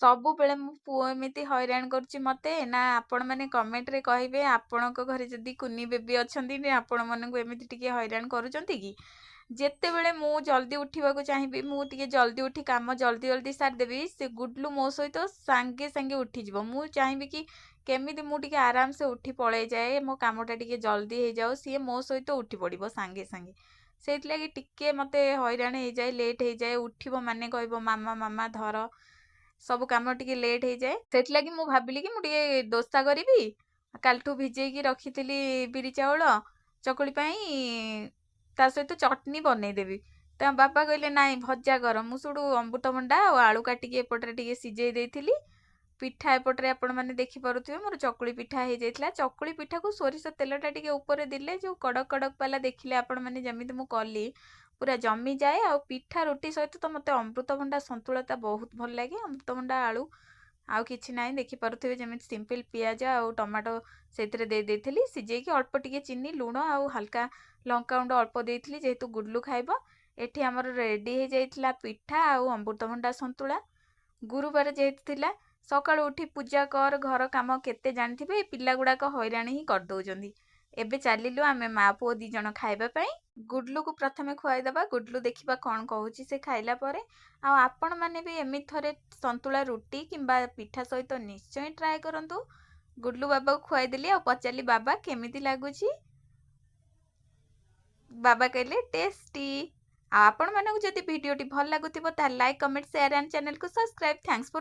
ସବୁବେଳେ ମୋ ପୁଅ ଏମିତି ହଇରାଣ କରୁଛି ମୋତେ ନା? ଆପଣମାନେ କମେଣ୍ଟରେ କହିବେ, ଆପଣଙ୍କ ଘରେ ଯଦି କୁନି ବେବି ଅଛନ୍ତି, ଆପଣମାନଙ୍କୁ ଏମିତି ଟିକେ ହଇରାଣ କରୁଛନ୍ତି କି? ଯେତେବେଳେ ମୁଁ ଜଲ୍ଦି ଉଠିବାକୁ ଚାହିଁବି, ମୁଁ ଟିକେ ଜଲ୍ଦି ଉଠି କାମ ଜଲ୍ଦି ଜଲ୍ଦି ସାରିଦେବି, ସେ ଗୁଡଲୁ ମୋ ସହିତ ସାଙ୍ଗେ ସାଙ୍ଗେ ଉଠିଯିବ। ମୁଁ ଚାହିଁବି କି କେମିତି ମୁଁ ଟିକେ ଆରାମସେ ଉଠି ପଳେଇଯାଏ, ମୋ କାମଟା ଟିକେ ଜଲ୍ଦି ହେଇଯାଉ, ସିଏ ମୋ ସହିତ ଉଠି ପଡ଼ିବ ସାଙ୍ଗେ ସାଙ୍ଗେ। ସେଇଥିଲାଗି ଟିକେ ମୋତେ ହଇରାଣ ହେଇଯାଏ, ଲେଟ୍ ହେଇଯାଏ। ଉଠିବ ମାନେ କହିବ ମାମା ମାମା ଧର, ସବୁ କାମ ଟିକେ ଲେଟ୍ ହେଇଯାଏ। ସେଥିଲାଗି ମୁଁ ଭାବିଲି କି ମୁଁ ଟିକେ ଦୋସା କରିବି। କାଲିଠୁ ଭିଜେଇକି ରଖିଥିଲି ବିରି ଚାଉଳ ଚକୁଳି ପାଇଁ, ତା ସହିତ ଚଟନି ବନେଇଦେବି। ତା ବାପା କହିଲେ ନାଇଁ, ଭଜା କର। ମୁଁ ସେଇଠୁ ଅମୃତଭଣ୍ଡା ଆଉ ଆଳୁ କାଟିକି ଏପଟରେ ଟିକେ ସିଝେଇ ଦେଇଥିଲି। ପିଠା ଏପଟରେ ଆପଣମାନେ ଦେଖିପାରୁଥିବେ, ମୋର ଚକୁଳି ପିଠା ହେଇଯାଇଥିଲା। ଚକୁଳି ପିଠାକୁ ସୋରିଷ ତେଲଟା ଟିକେ ଉପରେ ଦେଲେ ଯେଉଁ କଡ଼କ କଡ଼କ ବାଲା ଦେଖିଲେ ଆପଣମାନେ, ଯେମିତି ମୁଁ କଲି, ପୁରା ଜମିଯାଏ। ଆଉ ପିଠା ରୁଟି ସହିତ ତ ମୋତେ ଅମୃତଭଣ୍ଡା ସନ୍ତୁଳାଟା ବହୁତ ଭଲ ଲାଗେ, ଅମୃତଭଣ୍ଡା ଆଳୁ ଆଉ କିଛି ନାହିଁ। ଦେଖିପାରୁଥିବେ ଯେମିତି ସିମ୍ପଲ୍ ପିଆଜ ଆଉ ଟମାଟୋ ସେଥିରେ ଦେଇ ଦେଇଥିଲି ସିଝେଇକି, ଅଳ୍ପ ଟିକେ ଚିନି, ଲୁଣ ଆଉ ହାଲକା ଲଙ୍କାଗୁଣ୍ଡ ଅଳ୍ପ ଦେଇଥିଲି, ଯେହେତୁ ଗୁଡଲୁ ଖାଇବ। ଏଠି ଆମର ରେଡ଼ି ହେଇଯାଇଥିଲା ପିଠା ଆଉ ଅମୃତଭଣ୍ଡା ସନ୍ତୁଳା। ଗୁରୁବାର ଯେହେତୁ ଥିଲା, ସକାଳୁ ଉଠି ପୂଜା କର, ଘର କାମ କେତେ ଜାଣିଥିବେ, ଏ ପିଲା ଗୁଡ଼ାକ ହଇରାଣ ହିଁ କରିଦେଉଛନ୍ତି। ଏବେ ଚାଲିଲୁ ଆମେ ମା ପୁଅ 2 ଜଣ ଖାଇବା ପାଇଁ। ଗୁଡଲୁକୁ ପ୍ରଥମେ ଖୁଆଇଦେବା, ଗୁଡଲୁ ଦେଖିବା କ'ଣ କହୁଛି ସେ ଖାଇଲା ପରେ। ଆଉ ଆପଣମାନେ ବି ଏମିତି ଥରେ ସନ୍ତୁଳା ରୁଟି କିମ୍ବା ପିଠା ସହିତ ନିଶ୍ଚୟ ଟ୍ରାଏ କରନ୍ତୁ। ଗୁଡଲୁ ବାବାକୁ ଖୁଆଇଦେଲି ଆଉ ପଚାରିଲି, ବାବା କେମିତି ଲାଗୁଛି? ବାବା କହିଲେ ଟେଷ୍ଟି। ଆଉ ଆପଣମାନଙ୍କୁ ଯଦି ଭିଡ଼ିଓଟି ଭଲ ଲାଗୁଥିବ, ତାହେଲେ ଲାଇକ୍, କମେଣ୍ଟ, ସେୟାର ଆଣ୍ଡ ଚ୍ୟାନେଲକୁ ସବସ୍କ୍ରାଇବ୍। Thanks for